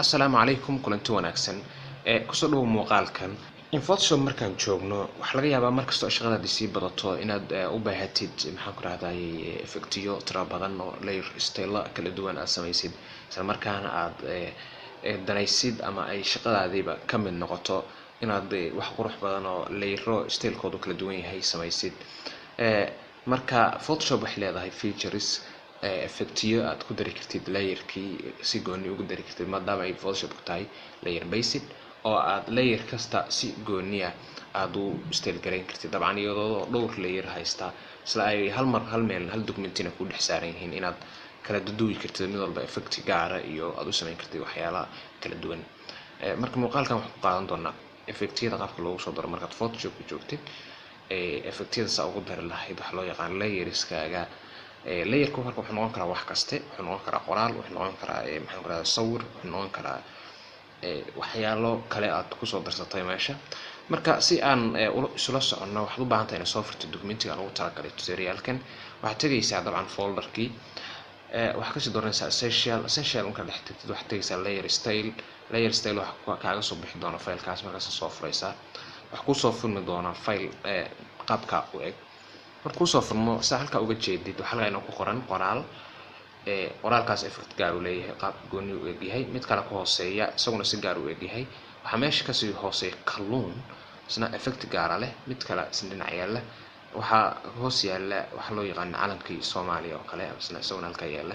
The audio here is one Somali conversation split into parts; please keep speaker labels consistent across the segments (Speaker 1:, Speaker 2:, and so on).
Speaker 1: Assalaamu calaykum, kulanti wanaagsan. Ee kusoo dhowo muuqaalkan. In Photoshop markaan joogno, waxaa laga yaabaa markastoo shaqadaadi sii badato inaad u baahatid, maxaan ku rahday, effectiyo tiro badan oo layer style kala duwan aad samaysid, isla markaana aad danaysid ama ay shaqadaadiiba ka mid noqoto inaad wax qurux badan oo layero stylekoodu kala duwan yahay samaysid. Marka Photoshop waxay leedahay features, effectiyo aad ku dari kartid layerkii, si gooni ugu dari kartid, maadaama ay Photoshop ku tahay layer based oo aad layer kasta si gooniya aad u style garayn kartid. Dabcan iyadoo dhowr layer haysta, isla ay hal mar, hal meel, hal documentina ku dhex saaran yihiin, inaad kala duduwi kartid mid walba effect gaara iyo aad u samayn kartid waxyaalaha kala duwan. Marka muuqaalkan waxaan ku qaadan doonaa effectiyada qaabka loogu soo daro markaad Photoshop ku joogtid, effectiyada saa ugu dari lahayd waxa loo yaqaan layerskaaga. Layerku marka wuxuu noqon karaa wax kaste. Wuxuu noqon karaa qoraal, wuxuu noqon karaa, maxaan ku rahdaa, sawir, wuxuu noqon karaa waxyaalo kale aad kusoo darsatay meesha. Marka si aan isula soconno, waxaad u baahan tahay inaad soo furto documentiga lagu talagalay tutorialkan. Waxaad tegaysaa dabcan folderkii, waxaad kasii dooranaysaa essential. Essential markaad dhex tagtid, waxaad tegaysaa layer style. Layer style waxa kaaga soo bixi doona filekaas. Markaas soo furaysaa, waxaa kusoo furmi doona file qaabka u eg. Marka kusoo furmo, saa halkaa uga jeedid, waxaa laga inuu ku qoran qoraal. Qoraalkaas effect gaar uu leeyahay, qaab gooni u egyahay. Mid kale ku hooseeya, isaguna si gaar u egyahay. Waxaa meesha kasii hooseeya kalluun, isna effect gaara leh. Mid kale isna dhinac yaalla. Waxaa hoos yaalla waxaa loo yaqaana calankii Soomaaliya oo kale, isna isaguna halkaa yaalla.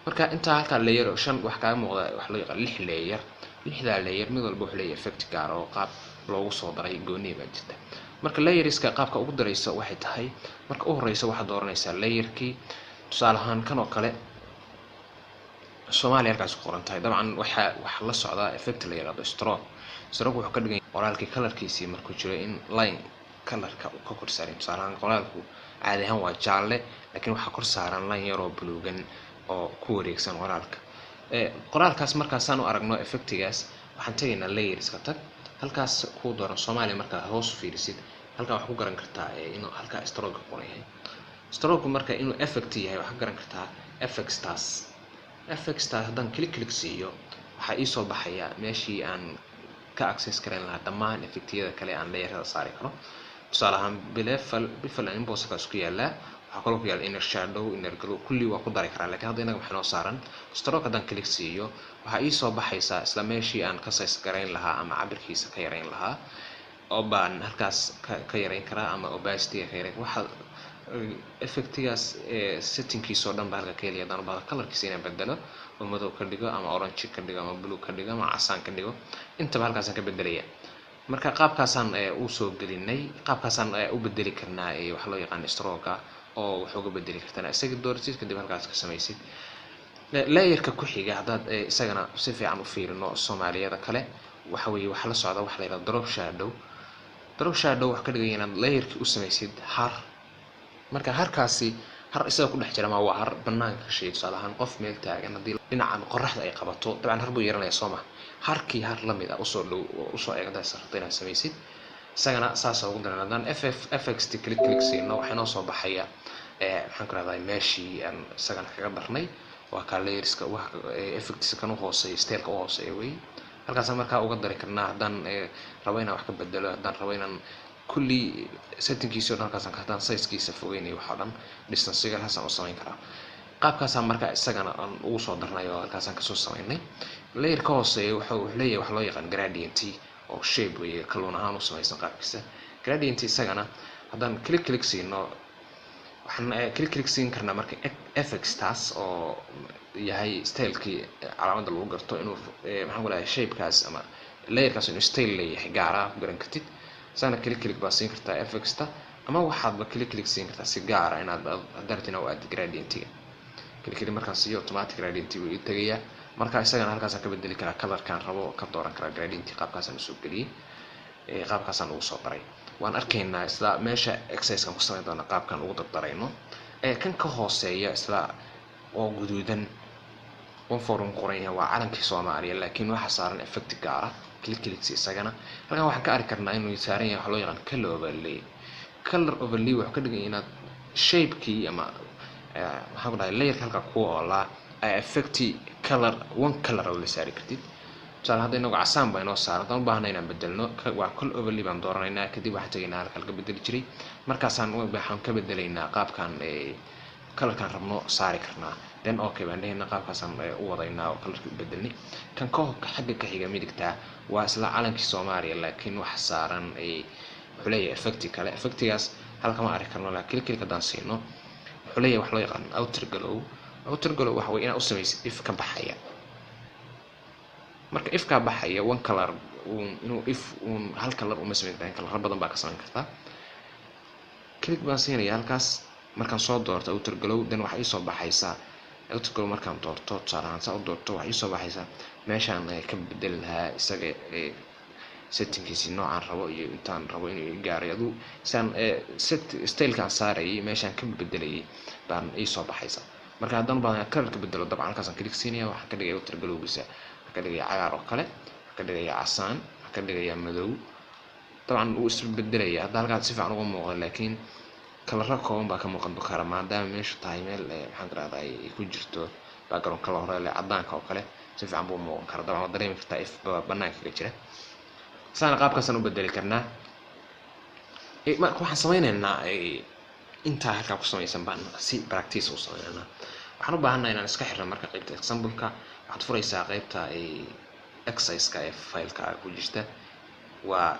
Speaker 1: Marka intaa halkaa layer oo shan wax kaaga muuqda, waxaa loo yaqaan lix layer. Lixdaa layer mid walba wuxuu leeyahay effect gaar oo qaab loogu soo daray gooniya baa jirta. Marka layerska qaabka ugu darayso waxay tahay, marka u horeysa waxaad dooranaysaa layerkii. Tusaale ahaan kan oo kale, Soomaaliya halkaas ku qoran tahay. Dabcan waxaa la socdaa effect la yiraahdo stroke. Stroke wuxuu ka dhigan qoraalkii colorkiisii markuu jiro in line colorka uu ka kor saaray. Tusaale ahaan qoraalku caadi ahaan waa jaalle, laakiin waxaa kor saaran line yaroo buluugan oo ku wareegsan qoraalka. Qoraalkaas markaasaan u aragno effectigaas, waxaan tegaynaa layerska. Tag halkaas kuu dooran Soomaaliya. Markaa hoos fiirisid halkaa, waxaa ku garan kartaa inuu halkaa stroke ku qoran yahay. Stroke marka inuu effect yahay waxaa ka garan kartaa effectaas. Effectaas haddaan click click siiyo, waxaa iisoo baxaya meeshii aan ka access garan lahaa dhammaan effectiyada kale aan layerada saari karo. Tusaale ahaan bevel, bevel and emboss halkaas ku yaalaa. Waxaa kaloo ku yaala inner shadow, inner glow, kulli waa ku dari karaa. Laakiin hadda inaga waxaa noo saaran stroke. Haddaan click siiyo, waxaa iisoo baxaysa isla meeshii aan ka size garayn lahaa ama cabirkiisa ka yarayn lahaa, oo baan halkaas ka yarayn karaa ama opacity ka yarayn. Waxa effectigaas settingkiisa oo dhan baa halka ka helaya. Haddaan u baahdo colorkiisa inaan bedelo oo madow ka dhigo ama orange ka dhigo ama blue ka dhigo ama casaan ka dhigo, intaba halkaasaan ka bedelaya. Marka qaabkaasaan usoo gelinay, qaabkaasaan u bedeli karnaa waxa loo yaqaan stroke, oo wax uga bedeli kartaan isaga dooratid, kadib halkaas ka samaysid. Layerka ku xiga haddaad isagana si fiican u fiirino, Soomaaliyada kale waxa weeye waxaa la socda waxa la yidhahdo drop shadow. Drop shadow waxa ka dhigaya inaad layerkii u samaysid har. Marka harkaasi har isaga ku dhex jira ma waa har banaanka ka shay. Tusaale ahaan qof meel taagan haddii dhinacan qoraxda ay qabato, dabcan har buu yeelanaya, soo ma? Harkii har lamid ah usoo dhow, usoo eeg haddaad rabto inaad samaysid, isagana saasa ugu daran. Haddaan ff fxt click click siino, waxaa inoo soo baxaya, maxaan ku rahdaa, meeshii aan isagana kaga darnay. Waa kaa layerska wax effectisa kan u hooseeya, styleka u hooseeya wey. Halkaasaan markaa uga dari karnaa haddaan rabo inaan wax ka bedelo, haddaan rabo inaan kulli settingkiisi o dhan halkaasaan, haddaan sizekiisa fogeynayo, waxa o dhan distancega halkaasaan u samayn karaa. Qaabkaasaan marka isagana aan ugu soo darnay oo halkaasaan kasoo samaynay. Layer ka hooseeya wuxuu leeyahay waxa loo yaqaan gradient, oo shape weeye, kalluun ahaan u samaysan qaabkiisa. Gradient isagana haddaan click click siino, waxaan click click siin karnaa marka fx taas oo yahay stylekii calaamadda lagu garto inuu, maxaan ku dhahay, shapekaas ama layerkaas inuu style leeyahay gaara ku garan kartid. Isagana click click baa siin kartaa fx-ta, ama waxaadba click click siin kartaa si gaara inaad haddaad u aadi gradientiga. Click click markaan siiyo, automatic gradient wuu ii tegayaa. Marka isagana halkaasaan ka bedeli karaa, colorkaan rabo ka dooran karaa. Gradient qaabkaasaan usoo geliyey, qaabkaasaan ugu soo daray. Waan arkaynaa isla meesha exercisekan ku samayn doona qaabkan ugu dardarayno. Kan ka hooseeya isla oo guduudan, one four un qoran yahay, waa calankii Soomaaliya, laakiin waxaa saaran effect gaara. Click clicks isagana halkan waxaan ka arki karnaa inuu saaran yahay waxa loo yaqaan color overlay. Color overlay wuxuu ka dhigaya inaad shapekii ama, maxaan ku dhahay, layerka halka ku oolaa ay effect color, one color oo la saari kartid. Tusaale, hadda inagu casaan baa inoo saaran. Haddaan u baahna inaan bedelno, waa color overlay baan dooranaynaa. Kadib waxaan tegaynaa halka laga bedeli jiray. Markaasaan waxaan ka bedelaynaa qaabkan colorkaan rabno saari karnaa. Then okay baan dhehaynaa. Qaabkaasaan u wadaynaa oo colorkii u bedelnay. Kan ka xagga ka xiga midigta waa isla calankii Soomaaliya, laakiin waxa saaran wuxuu leeyahay effecti kale. Effectigaas halka ma arki karno, laakiin click click haddaan siino, wuxuu leeyahay wax loo yaqaan outer glow. Outer glow waxa weye inaad u samaysid if ka baxaya. Marka ifkaa baxaya, one color inuu if uun hal color uma samayn kartaa, coloro badan baa ka samayn kartaa. Click baan siinaya halkaas. Markaan soo doorto outer glow, then waxaa iisoo baxaysaa outer glow. Markaan doorto, tusaale ahaan saa u doorto, waxaa iisoo baxaysaa meeshaan ka bedeli lahaa isaga settingkiisi, noocaan rabo iyo intaan rabo inuu gaaray. Aduu saan set stylekaan saarayay, meeshaan ka bedelayay baan iisoo baxaysa. Marka haddaan u baahdo color ka bedelo, dabcan halkaasaan click siinaya. Waxaan ka dhigaya outer glowgiisa, waxaan ka dhigaya cagaar oo kale, waxaan ka dhigaya casaan, waxaan ka dhigaya madow. Dabcan wuu isbedelaya. Hadda halkaas si fiican uga muuqda, laakiin coloro kooban baa ka muuqan kara, maadaama meeshu tahay meel, maxaan ku rahdaa, ay ku jirto background color hore leh. Cadaanka oo kale si fiican buu muuqan karaa. Dabcan waad dareemi kartaa if banaanka kaga jira. Saana qaabkaasaan u bedeli karnaa. Marka waxaan sameyneynaa intaa halkaa ku samaysan baan si practice u sameyneynaa. Waxaan u baahannahay inaan iska xirno marka qaybta example-ka. Waxaad furaysaa qaybta exercise-ka ee fileka ku jirta. Waa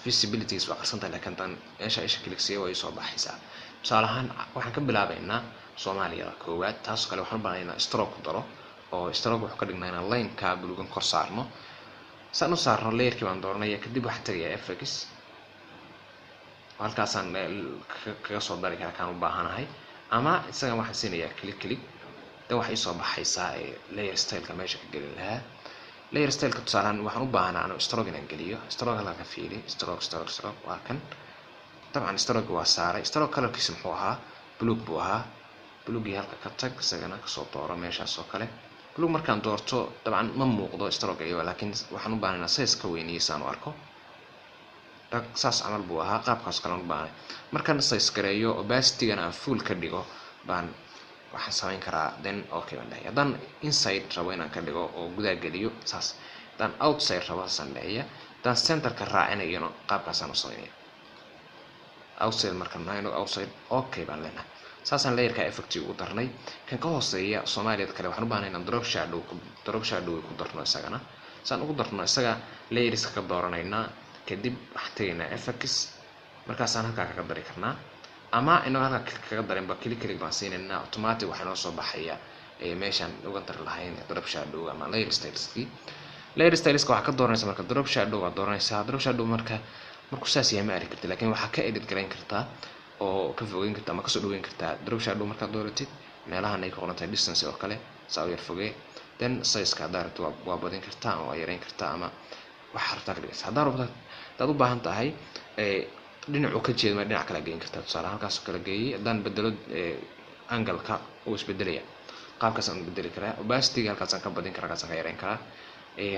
Speaker 1: visibilities waa qarsan tahay, laakiin haddaan meesha isha click siiyo, way soo baxaysaa. Tusaale ahaan, waxaan ka bilaabaynaa Soomaaliyada koowaad. Taasoo kale waxaan u baahnay inaan stroke ku daro, oo stroke wuxuu ka dhignaa inaan line-ka bulugan kor saarno. Saan u saarno, layerkii baan dooranaya. Kadib waxaan tegayaa FX. Halkaasaan kaga soo dari karaa kaan u baahanahay, ama isagan waxaan siinayaa click click. Dan waxay isoo baxaysaa layer styleka meesha ka gelin lahaa. Layer styleka, tusaalehaan, waxaan u baahanaa anu stroke inaan geliyo. Stroke halkaa ka fiiri. Stroke, stroke, stroke waa kan. Dabcan stroke waa saaray. Stroke colorkiisa muxuu ahaa? Blue buu ahaa. Bluegii halka ka tag, isagana kasoo dooro meeshaas oo kale. Blue markaan doorto, dabcan ma muuqdo stroke iyo, laakiin waxaan u baahnaa size ka weyniyo saan u arko. Saas camal buu ahaa, qaabkaas kale u baahnay. Markaan size gareeyo, opacity-gana aan full ka dhigo, baan waxaan samayn karaa then okay baan dhahay. Haddaan inside rabo inaan ka dhigo oo gudaha geliyo, saas. Haddaan outside rabo, saasaan dhahaya. Haddaan centerka raacinayona, qaabkaasaan u samaynaya. Outside markaan nahayno, outside, okay baan leenahay. Saasaan layerka effect ugu darnay. Kan ka hooseeya Soomaaliyad kale, waxaan u baahnay inaan drop shadow ku darno isagana. Saan ugu darno isaga, layerska ka dooranaynaa. Kadib waxaan tegaynaa FX. Markaasaan halkaa kaga dari karnaa, ama inagoo halkaa kaga darinba, click click baan siinaynaa. Automatic waxaa noo soo baxaya meeshaan uga dari lahayn drop shadow ama layer styleski. Layer styleska waxaa ka dooranaysa marka drop shadow waa dooranaysaa. Drop shadow marka markuu saas yahay ma arki kartid, laakiin waxaa ka edit garayn kartaa oo ka fogeyn kartaa ama kasoo dhaweyn kartaa. Drop shadow markaad dooratid, meelahan ay ku qoran tahay distance oo kale, saa u yar fogee. Then sizeka haddaa rabto waa badin kartaa ama waa yareyn kartaa, ama waxaa rabtaa ka dhigaysa. Haddaa rabto, haddaad u baahan tahay dhinacu ka jeedma, dhinac kale geyn kartaa. Tusaale, halkaas oo kale geeyey. Haddaan bedelo angle-ka, uu isbedelaya. Qaabkaasaan u bedeli karaa. Opacity halkaasaan ka badin karaa, halkaasaan ka yareyn karaa.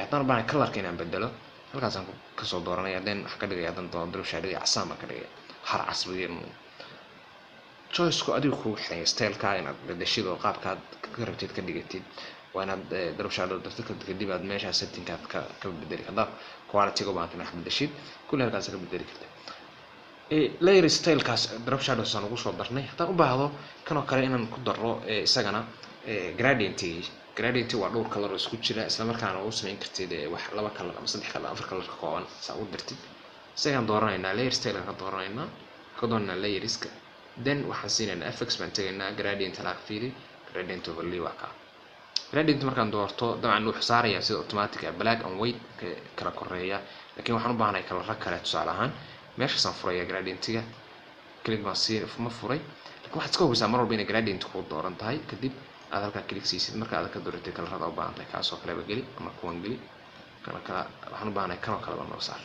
Speaker 1: Haddaan u baahanay colorka inaan bedelo, halkaasaan kasoo dooranaya. Then waxaan ka dhigaya, haddaan doono drop shadow casaan baan ka dhigaya, har cas weyn. Choiceku adigu kugu xiran, styleka inaad bedeshid oo qaabkaad ka rabtid ka dhigatid. Waa inaad drop shadow dartid, kadib aad meesha settingkaad ka bedeli. Haddaad quality-ga u baahantay inaad wax bedeshid, kulli halkaas ka bedeli karta. Layer stylekaas drop shadows aan ugu soo darnay. Haddaan u baahdo kan oo kale inaan ku daro isagana gradient. Gradient waa dhowr color oo isku jira, isla markaana u samayn kartid wax laba color ama saddex color, afar color ka kooban saa u dirtid. Isagaan dooranaynaa, layer style ka dooranaynaa, ka dooranaa layerska. Then waxaan siinaynaa FX baan tegaynaa, gradient halaa fiiri, gradient overlay waa kaa. Gradient markaan doorto, dabcan wuxuu saarayaa sida automatic ah black and white kala koreeya, laakiin waxaan u baahanahay coloro kale. Tusaale ahaan, meeshaasaan furaya gradientiga, click baan sii ma furay, laakiin waxaad iska hubisaa mar walba inay gradient kuu dooran tahay. Kadib aad halkaa click siisid. Marka aad ka dooratid colorada u baahan tahay, kaasoo kaleba geli ama kuwan geli, kana kala waxaan u baahanahay, kanoo kaleba noo saar.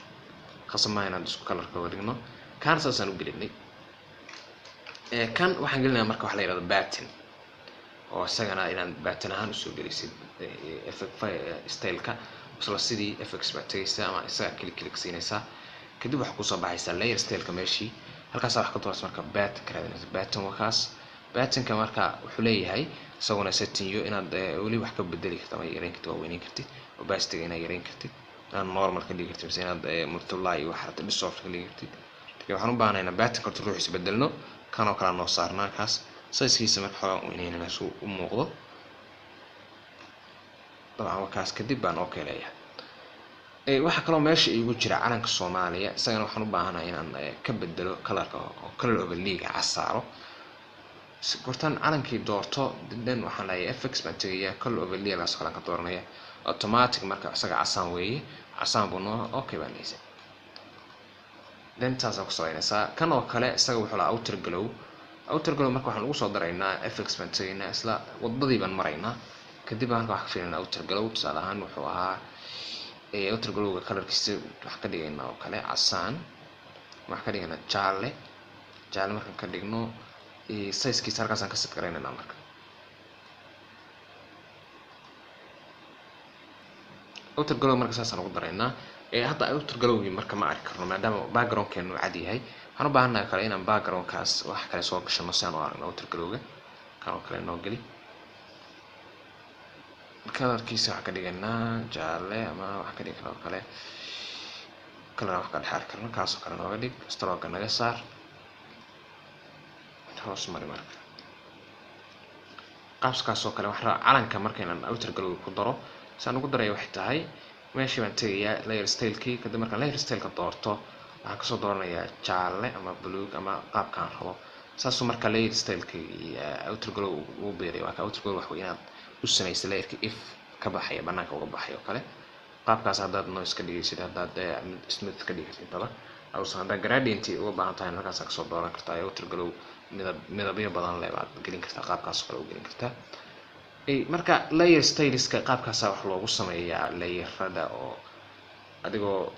Speaker 1: Khasab maaha inaan isku colorka wada dhigno. Kaan saasaan u gelinay. Kan waxaan gelinayaa marka waxa la yihahdo pattern, oo isagana inaan pattern ahaan usoo gelisid effect styleka. Isla sidii FX baad tegaysaa ama isaga click click siinaysaa. Kadib waxaa kusoo baxaysaa layer styleka meeshii. Halkaasaa wax ka dooraysa. Marka pattern ka raadinaysa, pattern waa kaas. Patternka marka wuxuu leeyahay isaguna settingyo inaad weli wax ka bedeli kartid ama yareyn kartid, waa weyneyn kartid, opacity inaad yareyn kartid, inaad normal ka dhigi kartid, mise inaad multiply iyo wax rabtid, distort ka dhigi kartid. Laakiin waxaan u baahanaynaa patternka horta ruuxiisa bedelno. Kanoo kale noo saarnaa, kaas sizekiisa marka xoogaan weyneynaynaa si uu u muuqdo. Dabcan waa kaas. Kadib baan okay leeyahay. Waxaa kaloo meesha iigu jira calanka Soomaaliya. Isagana waxaan u baahanahay inaan ka bedelo colorka oo color overlayga cas saaro. Gortaan calankii doorto, then waxaan leeyahay FX baan tegayaa, color overlay gaas kalaan ka dooranaya. Automatic marka isaga casaan weeye, casaan buu noo. Okay baan leeyahay. Then taasaan ku samaynaysaa. Kan oo kale isaga wuxuu lahaa outer glow. Outer glow marka waxaan ugu soo daraynaa FX baan tegaynaa, isla wadadii baan maraynaa. Kadib baan halka wax ka fiirinaa outer glow. Tusaale ahaan wuxuu ahaa outer glowga colorkiisa waxaan ka dhigaynaa oo kale casaan, waxaan ka dhigaynaa jaalle. Jaalle markaan ka dhigno, sizekiisa halkaasaan ka set garaynaynaa. Marka outer glow marka saasaan ugu daraynaa. Hadda outer glowgii marka ma arki karno maadaama backgroundkeenu cad yahay. Waxaan u baahannahay kale inaan backgroundkaas wax kale soo gashano si aan u aragno outer glowga. Kan oo kale noo geli, colorkiisa waxaan ka dhiganaa jaalle ama waxaan ka dhigi karaa oo kale color aan wax ka dhex arki karno. Kaasoo kale nooga dhig. Stroke naga saar, hoos mari. Marka qaabkaas oo kale waxaan rabaa calanka marka inaan outer glow ku daro. Saan ugu daraya waxay tahay, meeshii baan tegayaa, layer stylekii. Kadib markaan layer styleka doorto, waxaan kasoo dooranayaa jaalle ama buluug ama qaabkaan rabo. Saasuu marka layer stylekii outer glow ugu beeray. Waa ka outer glow, wax wey inaad u samaysa layerka if ka baxaya, banaanka uga baxay oo kale. Qaabkaas haddaad noise ka dhigaysid, haddaad smooth ka dhigi kartid intaba ausan, haddaad gradient uga baahan tahay, halkaas kasoo dooran kartaa. Outer glow midab, midabyo badan leh baad gelin kartaa, qaabkaas oo kale u gelin kartaa. Marka layer styleska qaabkaasa wax loogu sameeyaa layerada, oo adigoo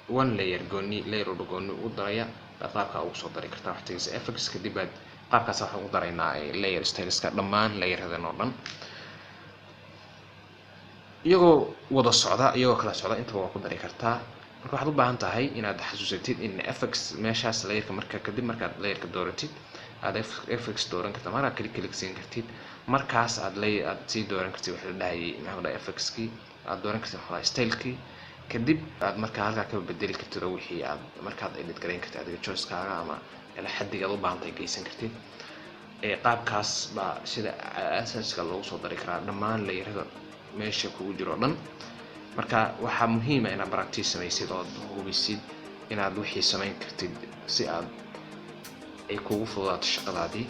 Speaker 1: one layer gooni, layer walba gooni ugu daraya baad qaabkaa ugu soo dari kartaa. Wax tegaysa FX, kadib baad qaabkaas waxaan ugu daraynaa layer styleska dhammaan layeradan oo dhan, iyagoo wada socda, iyagoo kala socda, intaba waa ku dari kartaa. Marka waxaad u baahan tahay inaad xasuusatid in FX meeshaas layerka marka kadib markaad layerka dooratid, aad FX dooran karta, markaa click click siin kartid, markaas aad lay aad sii dooran kartid waxa la dhahayay, maxaa la dhahay, FX-kii aad dooran kartid, waxa la stylekii. Kadib aad markaa halkaa ka bedeli kartid oo wixii aad markaad edit garayn kartid adiga choicekaaga ama ila xaddiga aad u baahan tahay geysan kartid. Qaabkaas baa sida asaaska loogu soo dari karaa dhammaan layerada meesha kugu jiro o dhan. Marka waxaa muhiima inaad practice samaysid ood hubisid inaad wixii samayn kartid, si aad ay kugu fududaato shaqadaadii.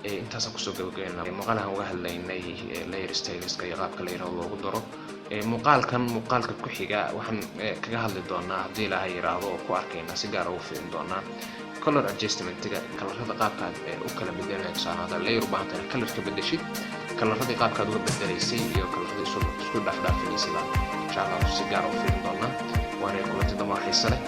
Speaker 1: Intaasaan kusoo gabagabeynaa muuqaalahan uga hadlaynay layer styleska iyo qaabka layerada loogu daro. Muuqaalkan muuqaalka ku xiga waxaan kaga hadli doonaa, haddii Ilaahay yiraahdo, oo ku arkayna si gaar ugu fiirin doonaa color adjustmentiga, colorada qaabka aad u kala bedelanay. Tusaale, haddaad layer u baahan tahay color ka bedeshid, coloradii qaabkaad uga bedelaysay iyo coloradii isku dhaafdhaafinaysay baan insha Allah si gaar u fiirin doonaa. Waana kulanti dambe xiise leh.